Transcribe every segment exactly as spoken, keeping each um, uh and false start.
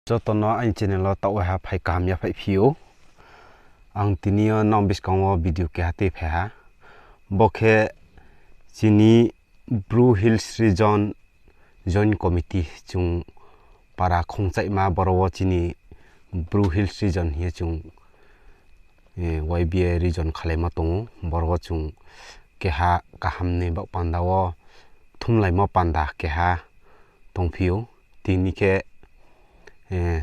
Joto no aini channel wo taoh waiha phai kaham ya phaiphi ou. Ang tini yo nrao buskang wo video keha tuiphai ha. Bo khe chini Bru Hills Region Joint Committee chung para khongchaihma boro wo chini Bru Hills Region hing ye chung, eh, Y B A region khalaimo tong ou. Boro wo chung keha kaham ni baoh panda wo thumlaimo panda keha tongphi ou. Tini khe, eh,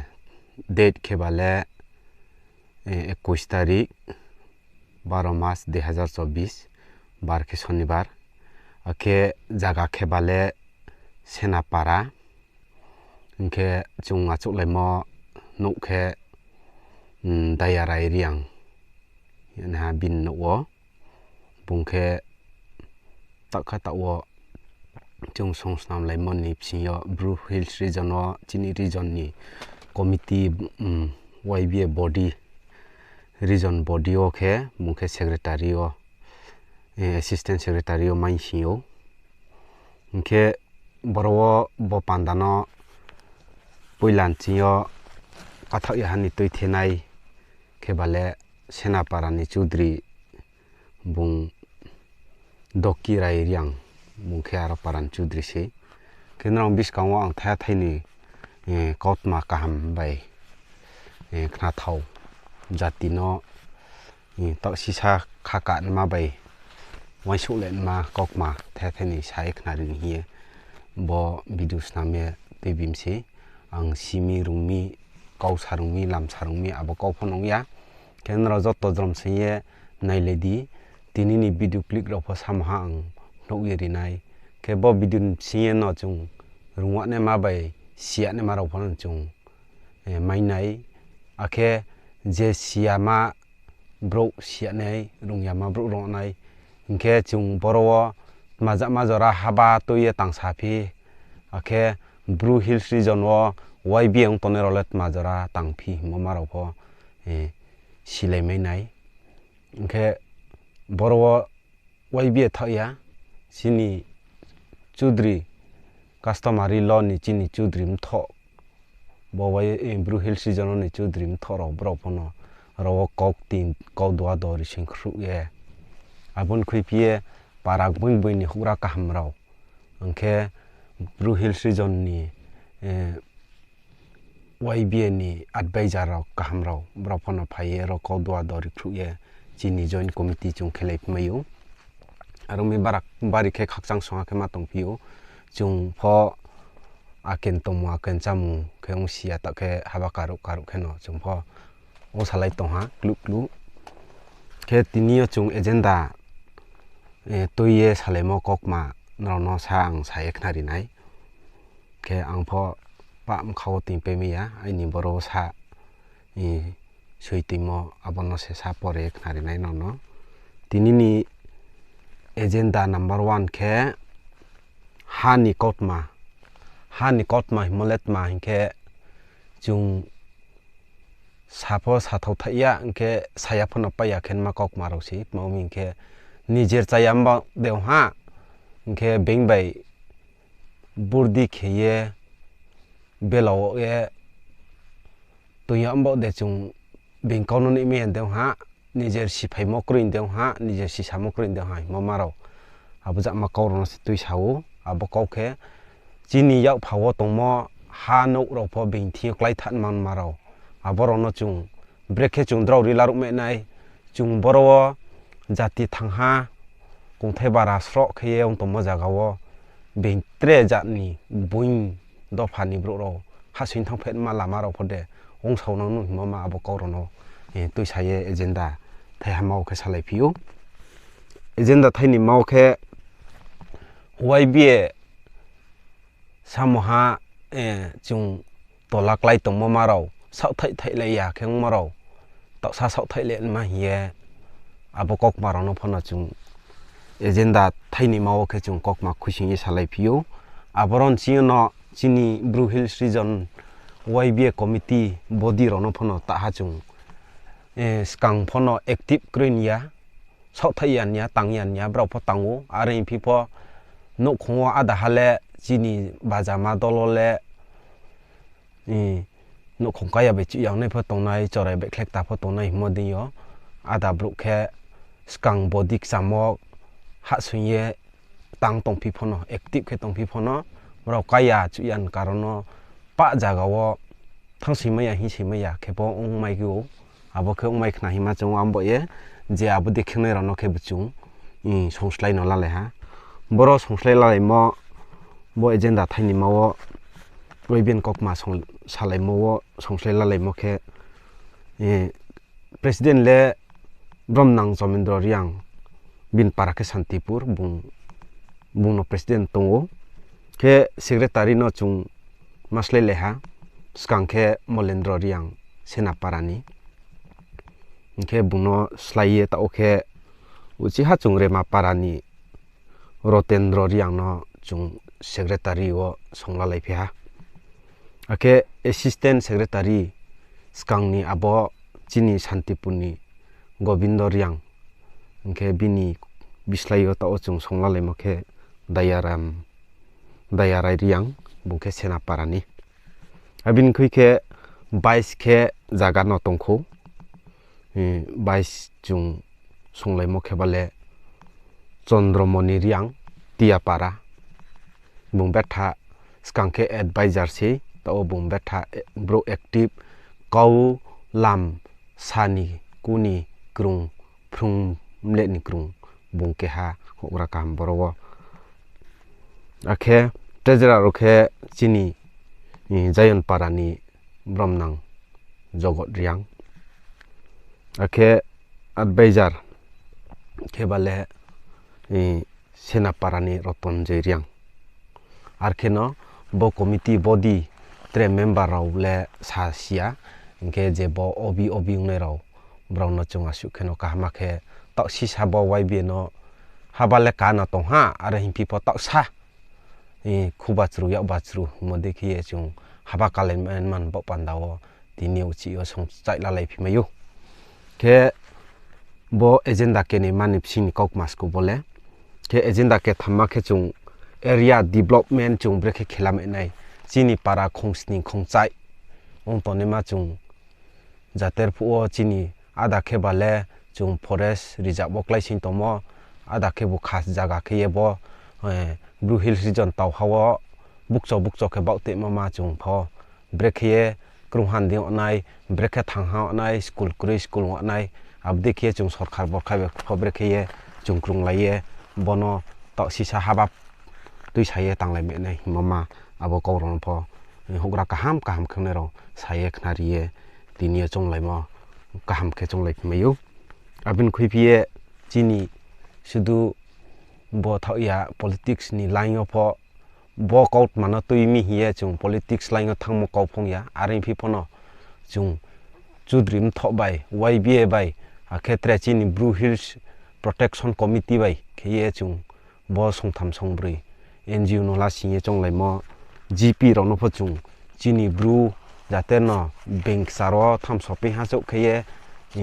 date khe ba le, eh, একুশ তারিখ, বারো মাস দুই হাজার চব্বিশ, bar khe Sonibar. Akhe zaga khe ba le Senapara. Hing khe chung achouhlaimo nouh khe, mm, Dayarai Reang hing ye bini nouh wo. Bung khe taoh kha taoh wo chung songsnamlaimo ni bsing yo Bru Hills region wo chini region ni committee, mm, Y B A body, region body wo khe bung khe secretary wo, eh, assistant secretary wo mai sing ou. Hing khe boro wo bo panda no poila nching yo kathaoh ya ha ni tuithenai khe ba le Senapara ni chudri bung Dokirai Reang, bung khe aro para ni chudri sei. Khe nrao buskang wo ang thaiha thai ni, eh, kautma kaham bai, eh, khnathao jati no, eh, taoh sisa kha ka nma bai uaingsouh le nma kautma thaiha thai ni sa ye khnari ni hing ye bo video snam ye tuibi mi sei. Ang simi rung mi, kau sa rung mi, lam sa rung mi, abo kau pho nung ya. Khe nrao joto jrom sing ye nailai di, tini ni video clip rao pho samoha ang nuh ye ri nai. Khe bo video ni bsing ye no chung rungwanaima bai siyanaima rao pho no chung, eh, mai nai. Akhe je siyama brouh siyanai, rungyama brouh rungnai. Hing khe chung boro wo tmajama jora haba tui ye tangsa phi, akhe Bru Hills region wo Y B A ong tongnai rao le tma jora tang phi hingmo ma rao pho, eh, silai mai nai. Hing khe boro wo Y B A thaoh ya, chini chudri, customary law ni chini chudri mthoh, bo Y-, eh, Bru Hills region ni chudri mthoh rao, brao pho no aro wo kau tin, kau dua dori sing khruh ye. Abo ni khuiphi ye para gboing gboing ni houhgra kaham rao. Hing khe Bru Hills region ni, eh, Y B A ni advisor rao kaham rao, brao pho no phai ye aro kau dua dori khruh ye chini joint committee chung khelai phimai ou. Aro mi barak bari khe khakchang songha khe ma tongphi ou. Chung pho aken tongmung, aken chámung khe ong si ya, taoh khe haba karuh karuh khe no chung pho ong salai tong ha, kluh kluh. Khe tini yo chung agenda, eh, tui ye salaimo kautma nrao no sa ang sa ye khnari nai. Khe ang pho pah mkha wo toingpai mai ya, aini boro wo sa, eh, soi toingmo abo no se sa pore ye khnari nai nrao no. Tini ni agenda number one khe ha ni kautma. Ha ni kautma hingmo le tma hing khe chung sa pho sathao thaih ya, hing khe saya pho no pai ya khe nma kautma rao se. Tma hing khe nijer chaya mba de ong ha, hing khe being bai burdi khe ye bela wo ye toing ya mba de chung being kau no nihmai ya de ong ha, nijer siphaimo kroi de ong ha, nijer sisamo kroi de ong ha hingmo ma rao. Abo jama kau rao no se tuisa ou, abo kau khe chini yakpha wo tongmo ha nouh rao pho being thing yo kláithanma ma rao. Abo rao no chung brekhe chung drao ri laruh mai nai, chung boro wo jati thangha, kongthai bara sroh khe ye ong tongmo zaga wo, being tre jat ni gboing dopha ni brouh rao hahsoing thanngphaima lama rao pho de ong sao nang nuh hingmo ma abo kau rao no, eh, tuisa ye agenda thaihama wo khe salaiphi ou. Agenda thaini ma wo khe Y B A samoha, eh, chung tola klái tongmo ma rao, saohthaih thaihlai ya khe ongmo rao, taohsa saohthaih le ma hing ye, abo kautma rao no pho no chung agenda thaini ma wo khe chung kautma khuisoing ye salaiphi ou. Abo rao ni sing yo no chini Bru Hills Region Y B A committee body rao no pho no taha chung, eh, skang pho no active kroi ni ya, saohthaih ya ni ya, tang ya ni ya, brao pho tang ou, are hingphi pho nouhkhong wo áda ha le chini bajama dol wo le, eh, nouhkhong kaya bai chuh ya ongnai pho tongnai, chorai bai khlekta pho tongnai hingmo deing yo, ada brouh khe skang body kchamo hahsoing ye tang tongphi pho no, active khe tongphi pho no, brao kaya chuh ya ni karon no pah zaga wo thanngsoingmai ya, hingsoingmai ya khe pho ongmai ou. Abo khe ongmai khna hingma chung abo ye je abo dei khenai rao no khe bo chung songslái no lalai ha. Boro songslái lalaimo, bo agenda thainima wo, Y B N kaukma song-, salaimo wo songslái lalaimo khe, president le Bromnang Jomendro Reang, bini para khe Santipur, bung, bung no president tong ou. Khe secretary no chung ma slái lai ha, skang khe Molendro Reang, Senapara ni. Hing khe bung no slái ye taoh wo khe uchih ha chung Remapara ni Rotendro Reang no chung secretary wo songlalai phi ha. Akhe assistant secretary skang ni abo chini Santipur ni Gobindo Reang. Hing khe bini bislái yo taoh wo chung songlalaimo khe Dayaram, Dayarai Reang, bung khe Senapara ni. Abini khui khe vice khe zaga no tongkhou. Vice chung songlaimo khe ba le Chondromoni Reang, Tiapara. Bung betha skang khe advisor sei, taoh wo bung betha, brouh active, kau lam sa ni ku ni krung, phrung mleh ni krung, bung keha houhgra kaham boro wo. Akhe treasurer rao khe chini, Zion Para ni Bromnang Jogot Reang. Akhe advisor khe ba le, Senapara ni Rotonjoy Reang. Ar khe no bo committee body tre member rao le sa si ya, hing khe je bo obi obi ongnai rao, brao no chung asuh khe no kaham khe taoh sisa bo Y B A no haba le ka no tong ha, are hingphi pho taoh sa, khuba chru, yakba chru hingmo dei khe ye chung haba kalai man baoh panda wo tini uchih yo songchai lalai phi mai ou. Khe bo agenda keni mani bsing ni kaukma sku bo le. Khe agenda kethamma khe chung area development chung brekhe khe lamai nai. Chini para khongsni khongchai ong tongnaima chung jater phuh wo chini ada khe ba le chung forest reserve wo kláising tongmo, ada khebu khas zaga khe ye bo, Bru Hills region tau ha wo bukcho bukcho khe baoh tongma ma chung pho brekhe ye krungha ni dei ong nai, brekhe thangha ong nai, school kroi school ong nai, abo dei khe ye chung sorkar borkha bai pho brekhe ye chung krunglai ye bono taoh sisa haba tuisa ye tanglai mai nai hingmo ma abo kau rao no pho, houhgra kaham kaham khe ongnai rao sa ye khnari ye tini yo chounglaimo kaham khe chounglai phi mai ou. Abini khuiphi ye chini sudu bo thaoh ya politics ni line yo pho bo kautma no tui mi hing ye chung politics line yo thanngmo kau phong ya, are phi pho no chung Chudri Mthoh bai, Y B A bai, akhe tre chini Bru Hills Protection Committee bai khe ye chung bo songtham songbroi N G O no lasing ye chounglaimo G P rao no pho chung chini Bru jate no being kchar wo thamso ping ha chouh khe ye,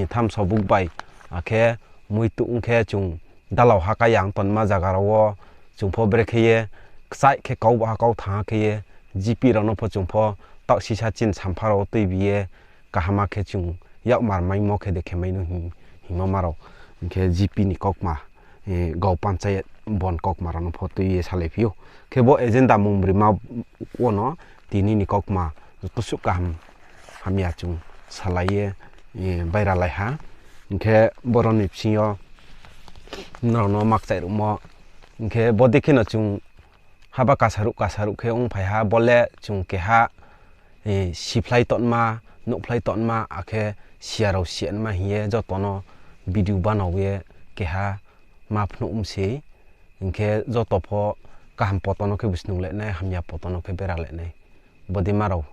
thamso buk bai, akhe muitu ong khe chung dalao ha ka ya ong tonma zaga rao wo chung pho brekhe ye kchaih khe kau ba ha kau thanng ha khe ye G P rao no pho chung pho taoh sisa chini sampha rao wo tuibi ye kaham khe chung yakmar maimo khe de khe mai no hing, hingmo ma rao. Hing khe G P ni kaukma, gau panchayat bon kaukma rao no pho tui ye salai phi ou. Khe bo agenda mungbrima wo no tini ni kaukma joto suh kaham hamya chung salai ye, bairalai ha. Hing khe boro ni bsing yo nrao no makchaih ruhmo. Hing khe bo dei khe no chung haba kasaruh kasaruh khe ongphai ha, bo le chung keha, siphlai tonma, nuhphlai tonma, akhe siya rao siyanma hing ye joto no video banao ye keha ma phnuh msei. Hing khe joto pho kaham poto no khe bsnung le nai, hamya poto no khe bera le nai. Bodei ma rao.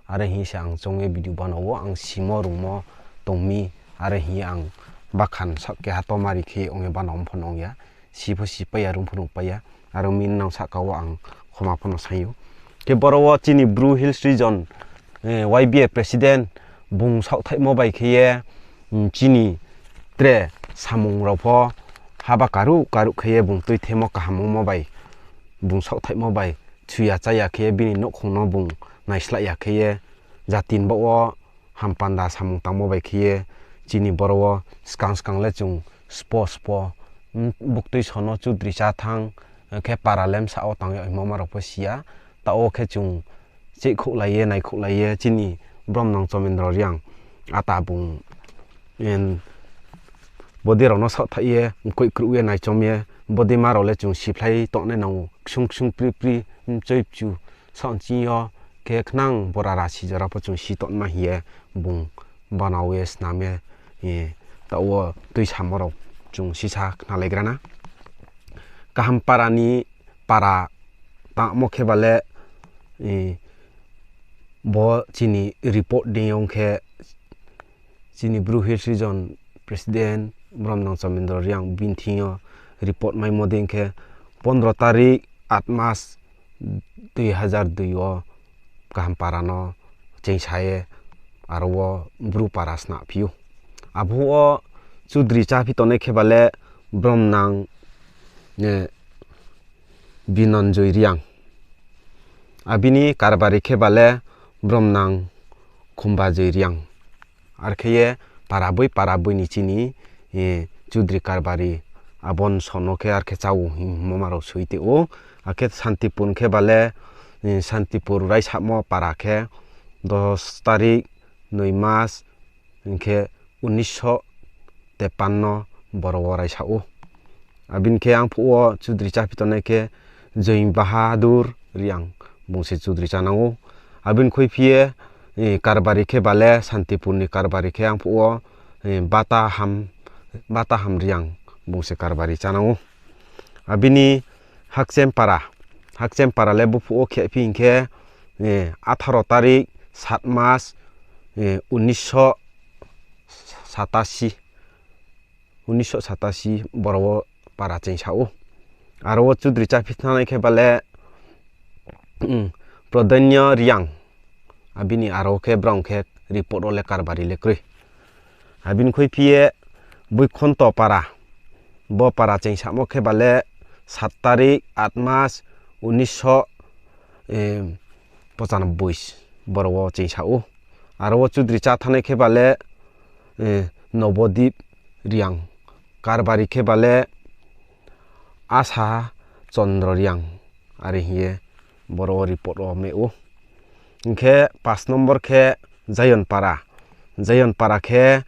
Are hing se ang choung ye video banao wo, ang simo rungmo tong mi, are hing ye ang bakhan sa keha tomari khe ong ye banao pho no ong ya. Si pho si pai ya, rung pho rung pai ya. Aro mi nang sahka wo ang khoma pho no saing ou. Khe boro wo chini Bru Hills Region, Y B A president bung saohthaihmo bai khe ye, chini tre samung rao pho haba karuh karuh khe ye bung tuithemo kaham ongmo bai, bung saohthaihmo bai, chuya cháya khe ye bini nouhkhong no bung naislai ya khe ye, jati ni baoh wo hampanda samung tangmo bai khe ye chini boro wo skang skang le chung spo spo, buktui so no chudri chá thanng, khe para le bsa wo tang yag hingmo ma rao pho si ya. Taoh wo khe chung chehkhouhlai ye, naikhouhlai ye, chini Bromnang Chomendro Reang ata bung, bodei rao no saohthaih ye, mkoih kruh ye, naichom ye, bodei ma rao le chung siphlai tongnai nang ou, ksung ksung pri pri, mchoi mchu, saoh nching yo, khe khnang bora rasi jora pho chung si tongma hing ye, bung banao ye snam ye, taoh wo tuisamo rao chung sisa khnalaigra na. Kaham para ni para tangmo khe ba le, bo chini report dei yo ong khe, chini Bru Hills Region President Bromnang Chomendro Reang bini thing yo report maimo dei khe, pondro tarik, at mas, dui hazar dui wo Kaham para no chengsa ye aro wo Bru para snaphi ou. Abo wo chudri cháphi tongnai khe ba le Bromnang, Binonjoi Reang. Abini karbari khe ba le Bromnang Khumbajoi Reang. Ar khe ye para boi para boi ni chini chudri karbari abo ni so no khe ar khe chá ou hingmo ma rao soi tei ou. Akhe Santipur khe ba le, Santipur raisamo para khe dos tarik, noi mas, hing khe unisho tepanno boro wo raisa ou. Abini khe ang phuh wo chudri cháphi tongnai khe Joy Bahadur Reang bung se chudri chánang ou. Abini khuiphi ye, karbari khe ba le Santipur ni karbari khe ang phuh wo, Bataham Reang bung se karbari chánang ou. Abini Hakchem para, Hakchem para le buphuh wo khephi hing khe, atharo tarik, sat mas, unisho satasi, unisho satasi boro wo para chengsa ou. Aro wo chudri cháphi thanai khe ba le, Prodonyo Reang, abini aro khe brao khe report wo le karbari le kroi. Abini khuiphi ye Boikhonto para, bo para chengsamo khe ba le sat tarik, at mas, unisho pochanoboi boro wo chengsa ou. Aro wo chudri chá thanai khe ba le, Nobodip Reang, karbari khe ba le Asa Chondro Reang, are hing ye boro wo report wo meh ou. Hing khe pas nombor khe Zion para, Zion para khe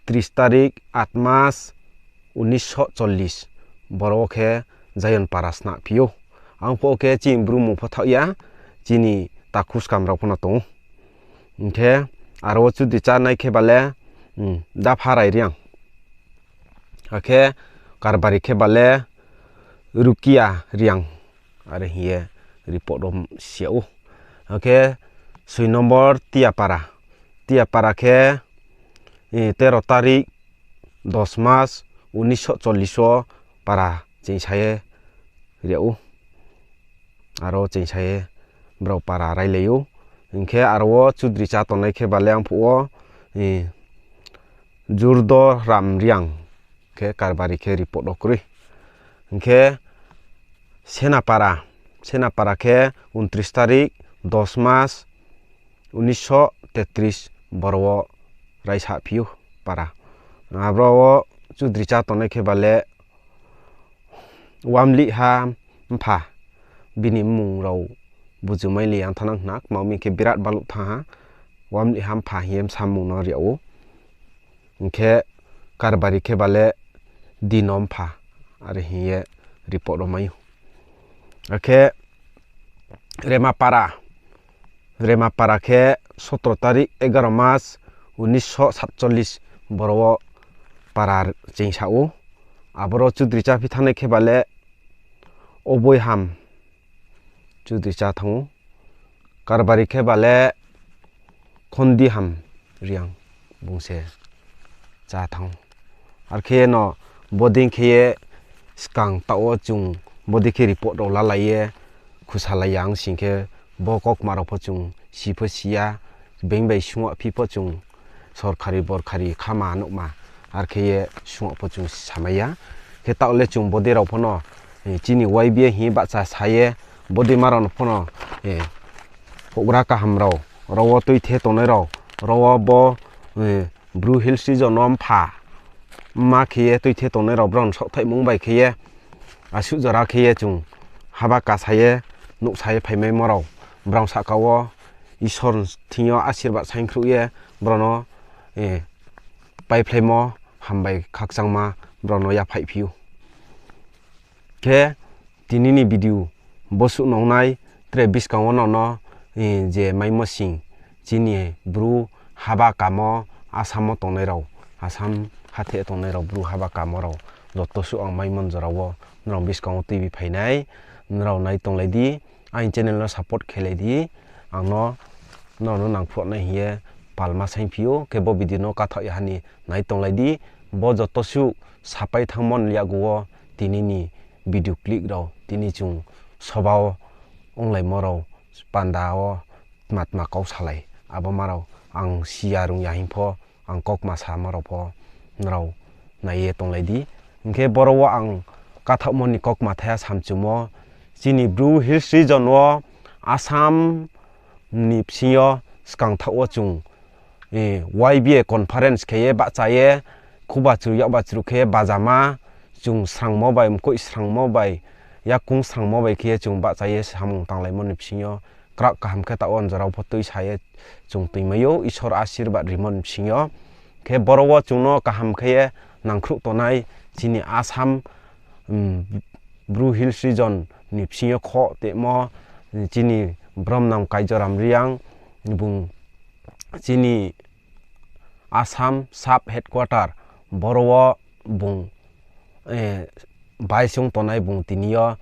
tris tarik, at mas, unisho chollis boro wo khe Zion para snaphi ou. Ang phuh wo khe chini Bru mung pho thaoh ya, chini takhu skam rao pho no tong ou. Hing khe aro wo chudri chánai khe ba le, Dapharai Reang. Akhe karbari khe ba le Rukia Reang, are hing ye report wo si yag ou. Akhe soi nombor Tiapara, Tiapara khe, tero tarik, dos mas, unisho chollis wo para chengsa ye ri yag ou. Aro chengsa ye brao para railai ou. Hing khe aro wo chudri chá tongnai khe ba le ang phuh wo, Jurdo Ram Reang khe karbari khe report wo kroi. Hing khe Senapara, Senapara khe untris tarik, dos mas, unisho tetris boro wo raisaphi ou para. Abro wo chudri chá tongnai khe ba le Wamlihha Mpha, bini mmung rao bujumailai ya thanng nang khna, kma mi khe birat baluh thanng ha, Wamlihha Mpha hing ye bsa mmung no ri yag ou. Hing khe karbari khe ba le Dino Mpha, are hing ye report wo mai ou. Akhe Remapara, Remapara khe sotro tarik, egaro mas, unisho satchollis boro wo para chengsa ou. Aboro chudri cháphi thanngnai khe ba le Oboiham chudri chá thanng ou. Karbari khe ba le Khondiham Reang bung se chá thanng ou. Ar khe no bodei khe ye skang taoh wo chung bodei khe report rao lalai ye khusalai ya ong sing khe, bo kaukma rao pho chung si pho si ya, being bai sungaphi pho chung sorkari borkari khama nuhma, ar khe ye sungap pho chung samai ya. Khe taoh le chung bodei rao pho no, chini Y B A hing ye bahcha sa ye, bodei ma rao no pho no, houhgra kaham rao, Ro wo tuithe tongnai rao, ro wo bo, eh, Bru Hills Region wo mpha, mma khe ye tuithe tongnai rao, brao ni saohthaihmung bai khe ye, asuh jora khe ye chung haba kasa ye, nuhsa ye phaimaimo rao, brao sahka wo Isor thing yo asirbad saingkhruh ye, brao no, eh, paiphlaimo hambai khakchangma brao no yaphaihphi ou. Khe tini ni video bo suh nongnai, tre buskang wo nono, eh, je maimo sing, chini Bru haba kamo, Assam wo tongnai rao, Assam hathe tongnai rao, Bru haba kamo rao, joto suh ang maimo jora wo nrao buskang wo tuibi phainai, nrao nai tonglai di, aini channel no support khelai di, ang no, nrao no nangkhruhnai hing ye palma saingphi ou, khe bo video no kathaoh ya ha ni nai tonglai di, bo joto suh sapai thanngmo ni yakgu wo tini ni video clip rao, tini chung soba wo onglaimo rao, panda wo tma tma kau salai, abo ma rao ang si ya rung ya hing pho, ang kaukma samo rao pho nrao nai ye tonglai di. Hing khe boro wo ang kathaohmo ni kaukma thaiha samchumo, chini Bru Hills Region wo Assam ni bsing yo skang thaoh wo chung, eh, Y B A conference khe ye bahcha ye, khuba chru yakba chru khe bajama, chung srangmo bai, mkoih srangmo bai, yakung srangmo bai khe ye chung bahcha ye samung tanglaimo ni bsing yo, krak kaham khe taoh wo njora pho tuisa ye chung tuimai ou, Isor asirbad rimo ni bsing yo. Khe boro wo chung no kaham khe ye nangkhruh tongnai chini Assam, um, Bru Hills Region ni bsing yo khoh temo chini Bromnang Kaijoram Reang bung chini Assam Sub Headquarter boro wo bung, eh, baisong tongnai bung tini yo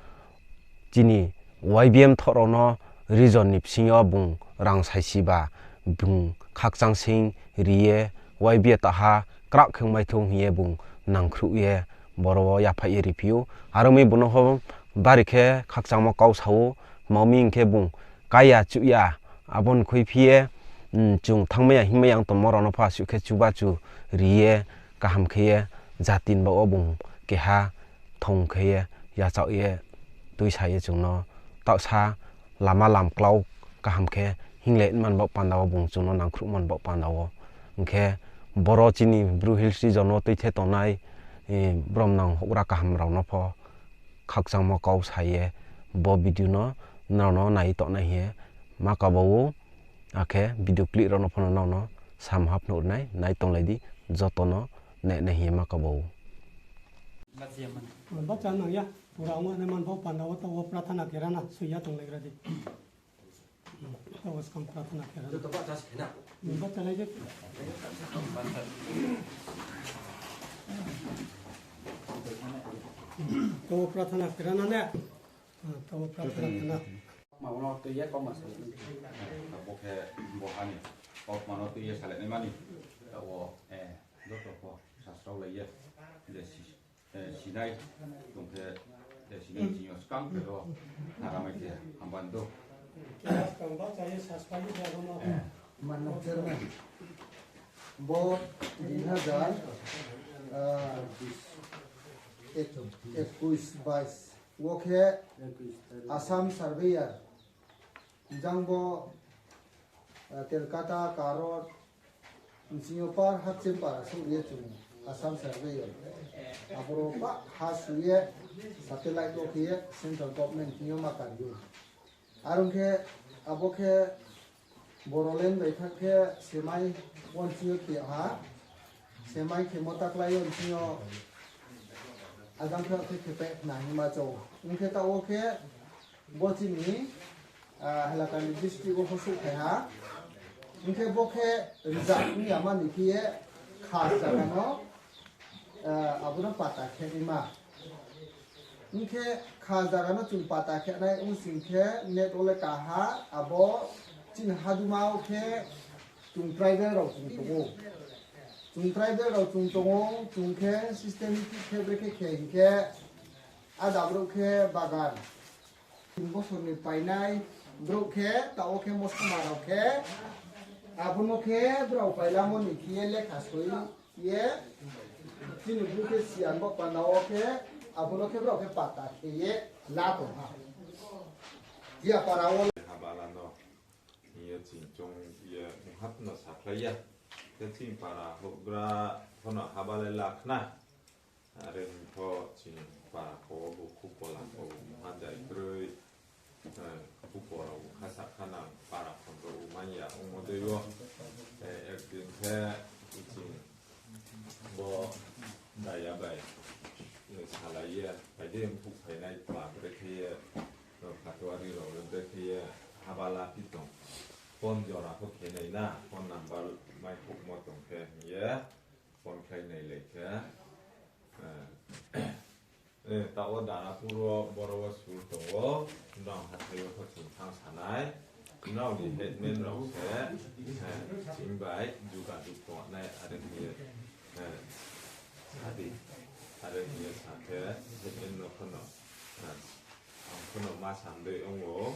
chini Y B M thoh rao no region ni bsing yo bung rang saisi ba bung khakchang sing ri ye Y B A taha krak khe ongmai thung hing ye bung nangkhruh ye boro wo yaphaih ye riphi ou. Aro mi bung no pho bari khe khakchangmo kau sa ou, tma mi hing khe bung kaya chuh ya, abo ni khuiphi ye, mm, chung thanngmai ya hingmai ya tongmo rao no pho asuh khe chubachu ri ye, kaham khe ye, jati ni baoh wo bung keha thong khe ye, yachaoh ye, tuisa ye chung no taohsa lama lam klau kaham khe hingle man baoh panda wo bung chung no nangkhruhmo ni baoh panda wo. Hing khe boro chini Bru Hills Region wo tuithe tongnai, eh, Bromnang houhgra kaham rao no pho khakchangmo kau sa ye bo video no nrao no nai tongnai hing ye ma kabo ou, akhe video clip rao no pho no nrao no samha phnuh ri nai, nai tonglai di, joto no nai nai hing ye ma kabo ou. Bahcha nang ya, pura ong nai man bo panda wo taoh wo prathana khe ra na, soi ya tonglaigra di. Taoh wo skang prathana khe ra na. Bahcha lai di. Taoh wo prathana khe ra na ne. Taoh wo prathana khe na. Abo khe bo ha ni kaukma no tui ye salai nai mani. Taoh wo, eh, joto pho sasrao lai ye, je si-, eh, sinai tong khe, je sinai chini yo skang khe ro, naramai khe hamban do. Skang bahcha ye saspai ye abo no. Mano chairman. Bo dui hazar, ah, ekuis, bais. Wo khe Assam surveyor. Jang bo, ah, Telkata, Karot, bsing yo par Hapchenpara souh ye chung Assam surveyor. Aboro pa ha su ye satellite wo khe ye central government thing yo ma kari ou. Are ong khe abo khe Bodoland bai thanng khe semai wo bsing yo khe ha. Semai khemo taklái yo bsing yo ajang khe khe khe pe khna hingma chong. Ong khe taoh wo khe bo chini, ah, Hailakandi district wo pho souhphai ha. Ong khe bo khe rijak ong ya mani khe ye kha zaga no, ah, abo no pata khe naima. Ong khe kha zaga no chung pata khe nai ong sing khe net wo le kaha, abo chini haduma wo khe chung tribal rao chung tong ou. Chung tribal rao chung tong ou, chung khe systematic khe brekhe khe hing khe, ada brouh khe bagan. Tin bosor ni painai brouh khe, taoh wo khe mosoma rao khe, abo no khe brao pailamo ni khe ye lekha soi ye, chini bru khe siyan bo panda wo khe, abo no khe brao khe pata khe ye la tong ha. Tiapara wo. Ching chung ye mungha no sakhlai ya. Khe ching para houhgra pho no haba le la khna. Are hing pho ching para kho wo bo khupo la kho mungha jai kroi. Khupo rao kha sa kha nang para khon rao man ya ongmo dei wo. Ekdin khe ching bo daya bai salai ye, bai de mphuh phainai pa brekhe ye, phatouari rao le brekhe ye, haba la phi tong. Phone jora pho khe nai na, phone number mai khouhmo tong khe hing ye, phone khlai nai lai khe. Taoh wo Darapur wo boro wo sur tong ou, nrao hathái wo pho chung thanng sa nai, nrao ni headman rao se, ching bai jugajug tongnai are hing ye, sa di, are hing ye sa khe headman no pho no, ang pho no ma sam dei ong ou,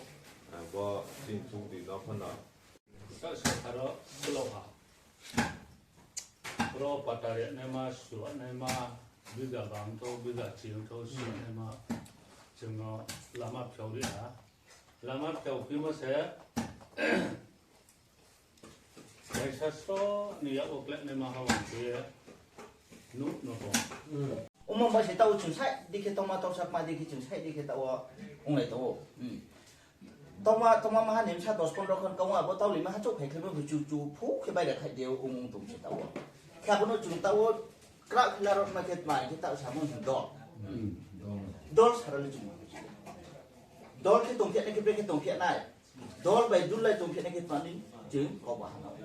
bo chini chukdi no pho no. Sa sa aro slow ha. Ro pata rinaima, sunaima, biga bangthou, biga chingthou, sunaima, chung no lama phiao ri ha. Lama phiao phimo se, kaisa sro ni yak wo kláinaima ha wang khe nuh no tong. Omo bai se taoh chung sai di khe tongma, tau sakma di khe chung sai di khe taoh wo onglai tong ou. Tongma, tongma maha ni bsa dos pondro khan kau abo taoh lima ha chouh phai khe bo chu chu phu khe bai le khai de ong ong tong se taoh wo. Khe abo no chung taoh wo kra khe la rao ma khe tma khe taoh samo hing dol. Dol sara le chung. Dol khe tongphi nai khe brekhe tongphi nai. Dol bai dul lai tongphi nai khe tma ni chung kau ba ha no.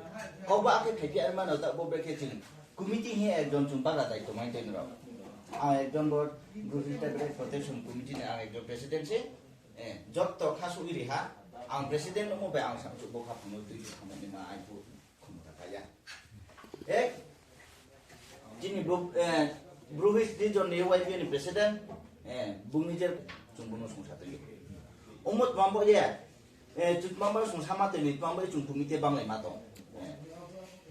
Kau ba khe phai phi ar ma no taoh bo brekhe chung. Committee he ekjon chung bagra dai tongmai tei rao. Ang ekjon bo Bru Hill Tribal Protection Committee ni ang ekjon president se. Joto kha suh ri ha, ang president ongmo bai ang samchuh bo kha phung no tui thanngmo ni ma ai phu khumta kha ya. Ek, chini Bru, Bru Hill Region ni Y B A ni president, bung ni je chung bung no sungsa tong ou. Ongmo tma bo ye, chung tma bo sungsa ma tong ni tma bo ye chung committee banglai ma tong.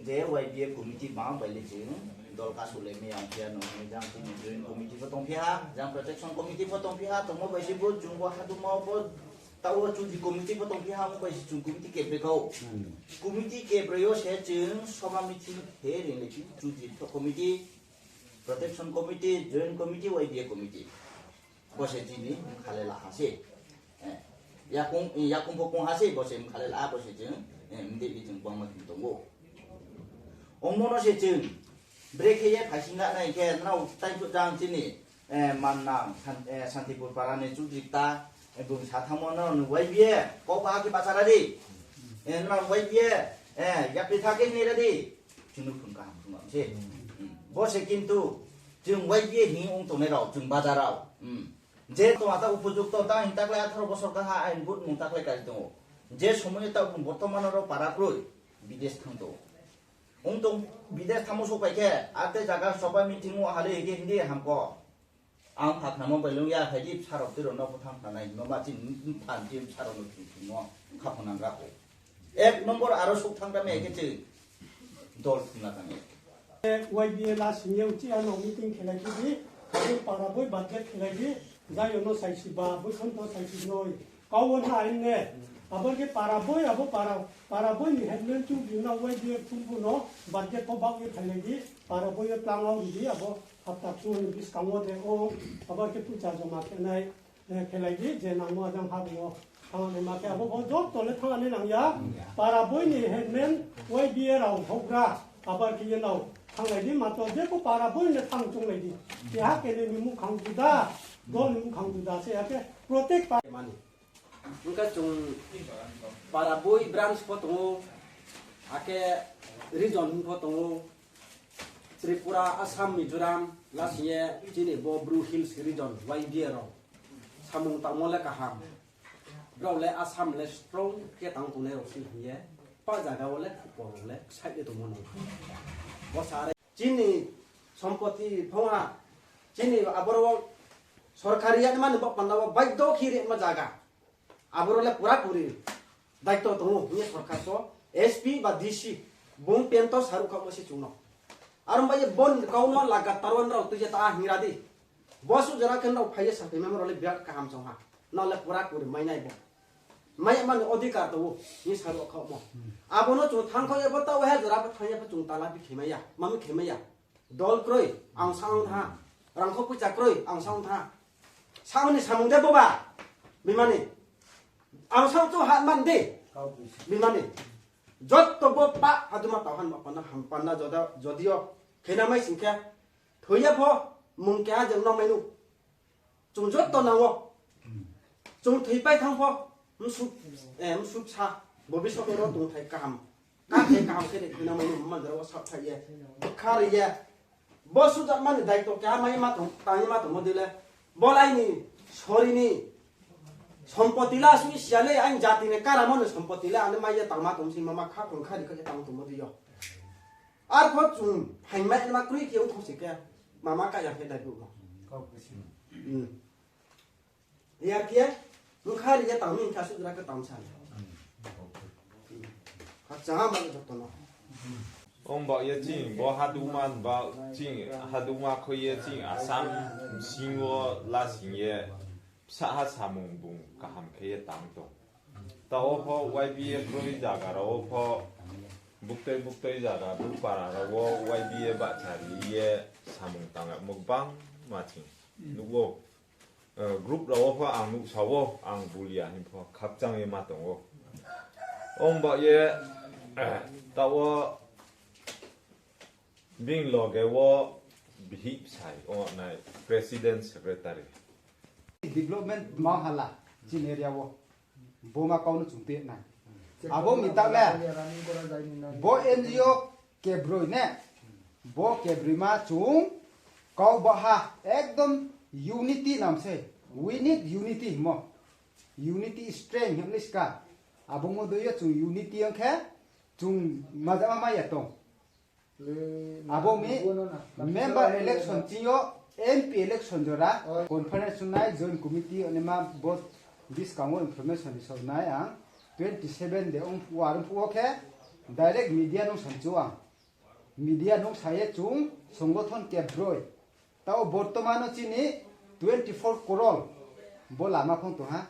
Je Y B A committee bang bai le chung dol kasuh le mi ang phiya no, jang chini joint committee pho tongphi ha, jang protection committee pho tongphi ha, tongmo bai se bo chung bo haduma pho, taoh wo chudri committee pho tongphi ha, ong bai se chung committee kebroi kau. Committee kebroi yo se chung soba meeting khe ring le chudri committee, protection committee, joint committee, Y B A committee. Bo se chini mkha le la ha se. Yakung, yakung pho kong ha se, bo se mkha le la ha, bo se chung, mdei ni chung bangma thum tong ou. Ongmo no se chung, brekhe ye phaising la nai khe, nrao taingphuh jang chini, Mannang, Santipur para ni chudri kta, bung sa thanngmo nrao ni Y B A, kau ba khe bahcha ra di. Nrao ni Y B A, yapri tha khe hinai ra di. Chung no phung kaham phung se. Bo se kintu, chung Y B A hing ong tongnai rao, chung baja rao. Je tong ata upojukto ta hing taklai atharo bosor kaha ain vote mung taklai kari tong ou. Je somoi taoh bung bortoman aro para kroi, bidesh thang tong ou. Ong tong bidesh thangmo souhphai khe, ate zaga soba meeting wo hale hing khe hindi hamko. Ang phakhnamo bai lung ya phai di, bsa rao tui rao no pho thanng khnanai, no ma chini mphan chini bsa rao no thung thung no khaphang nang gra kho. Ek number aro souh thanng gra mai khe chung dol thung na tang ye. Y B A la sing ye uchih ano meeting khelai phi di, abo para boi budget khelai di, jai yo no saisi ba, boi khon to saisi noi. Kau wo na ain ne, abo khe para boi, abo para, para boi ni headman chung di na Y B A chung pho no budget pho bak ye khailai di, para boi yo tlang au ri di, abo hapta chung ni buskang wo de o, abo khe pucha joma khe nai. Khelai di, je nangmo ajang ha bo. Thanng nai ma khe abo pho joto le thanng nai nang ya. Para boi ni headman, Y B A rao houhgra, abar khe ye nao. Thannglai di, matro je pho para boi ni thanng chunglai di. Keha kene ni muhkhang juda, dol ni muhkhang juda se, akhe protect pa- Mani. Ongkha chung para boi branch pho tong ou, akhe region pho tong ou, Tripura, Assam, Mizoram, lasing ye chini bo Bru Hills region, Y B A rao. Samung tangmo le kaham. Brao le Assam le strong khe tang tongnai rao se hing ye, pa zaga wo le khupor rao le ksaih ye tongmo nang. Bo sa are chini sompoti phongha, chini aboro sorkari yagnaima ni baoh panda wo baidho khe rima zaga. Aboro le pura puri daito tong ou hing ye sorkar so S P ba D C bung pento saruh khaohmo se chung no. Aro bai ye bo ni kau no lagatar wo nrao tui ye ta hing ra di. Bo suh jora khe nrao phai ye saphaima rao le birat kaham chong ha. Nrao le pura puri mai nai bo. Mai mani odhikar tong ou, ni saro khaohmo. Abo no chung thangkhaoh ye bo taoh he jora pho thang ye pho chung tala bi khe mai ya, mami khe mai ya. Dol kroi, ang sa ang tha. Rangkho poicha kroi, ang sa ang tha. Sa ang ni samung de boba. Bimani. Ang sa ang chu hat man de. Bimani. Joto bo pa haduma tau han ma panda ham panda joda jodio. Khena mai sing khe. Thoi ya pho, mung keha jeng no mai nu. Chung joto nang ou. Chung thoipai thang pho, msuk, eh, msuk sa, bobisot no tongthai kaham. Kathai kaham khe de khuinang mai ni man jora wo saohthai ye. Bkha ri ye. Bo sujak mani daito keha mai ma tong, tang ye ma tongmo dei le. Bo lai ni, sori ni, sompoti la sui sia le, aini jati ni karamo ni sompoti le, ani mai ye tangma tong si mama kha khong kha ri kha ye tang tongmo dei yo. Arpho chung phaimai ma kroi khe ongkho se khe, mama kaya khe dai bu no. Hmm. Ria khe, mkha ri ye tang mi kha sudra khe tang sa. Khakchang ha ma joto no. Ong ba ye ching, bo haduma ba ching, haduma kho ye ching, Assam, sing wo la sing ye. Bsa ha samung bung kaham khe ye tang tong. Taoh wo pho Y B A kroi zaga rao wo pho, buktui buktui zaga, bru para rao wo Y B A bahcha ri ye samung tang yagmo gbangma ching nuh ou. Eh, group rao wo pho ang nuhsa ou, ang bulia hing pho khakchang ye ma tong ou. Ong ba ye, eh, taoh wo bini loge wo bihih bsai ong nai president secretary. Development ma hala chini area wo. Bo ma kau no chung tui nai. Abo mi ta le. Bo N G O kebroi ne. Bo kebroi ma chung kau baha ekdom unity nam se. We need unity mo. Unity is strength hing English ka. Abo mo doi yo chung unity yang khe chung maja ma mai ya tong. Abo mi member election ching yo M P election jora conference nai joint committee onima bo buskang wo information risao nai ang twenty seven de ong phuh wo, ar ong phuh wo khe direct media nung samchu ang. Media nung sa ye chung songothon kebroi. Tao bortoman no chini twenty four crore bo lama phung tong ha.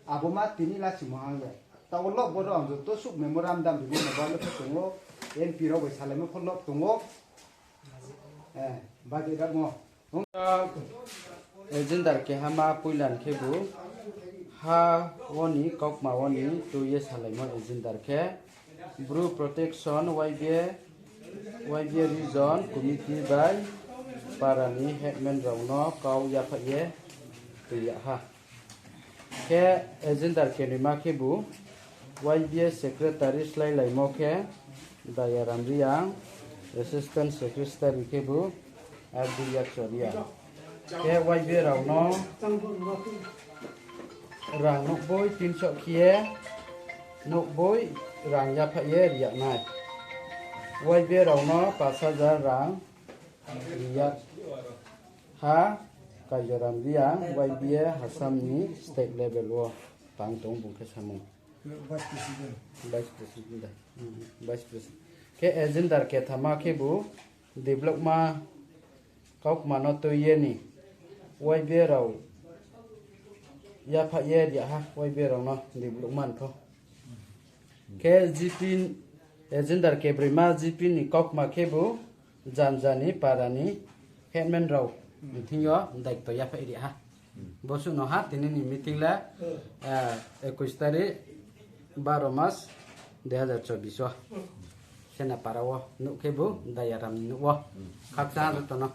Abo ma tini lachimo hang le. Tao lob bo rao ang joto suh memorandum rimo mobile pho tong ou, M P rao bai salaimo pho lob tong ou. Eh, budget rao mo. Agenda kehama poilan khebu ha wo ni kaukma wo ni tui ye salaimo agenda khe Bru Protection Y B A, Y B A Region Committee bai para ni headman rao no kau yaphaih ye tui yag ha. Khe agenda kenoima khebu Y B A Secretary sláilaimo khe Dayaram Reang, Assistant Secretary khebu R D Yakcho Reang. Khe Y B A rao no rang nouhboi tinsoh khe ye nouhboi rang yaphaih ye ri yag nai. Y B A rao no paanch hajar rang ri yag ha. Kaijoram Reang, Y B A Assam ni state level wo tang tong bung khe samung. Vice President. Vice President da. Hmm, Vice President. Khe agenda kethama khebu development kaukma no tui ye ni Y B A rao yaphaih ye ri yag ha, Y B A rao no development pho. Khe G P agenda kebroima G P ni kaukma khebu janja ni para ni headman rao thing yo daito yaphaih ri ha. Bo suh no ha tini ni meeting le, eh, ekush tarikh baro mas dui hazar chobbish wo. Senapara wo nuh khebu Dayaram ni nuh wo. Khakchang ha joto no.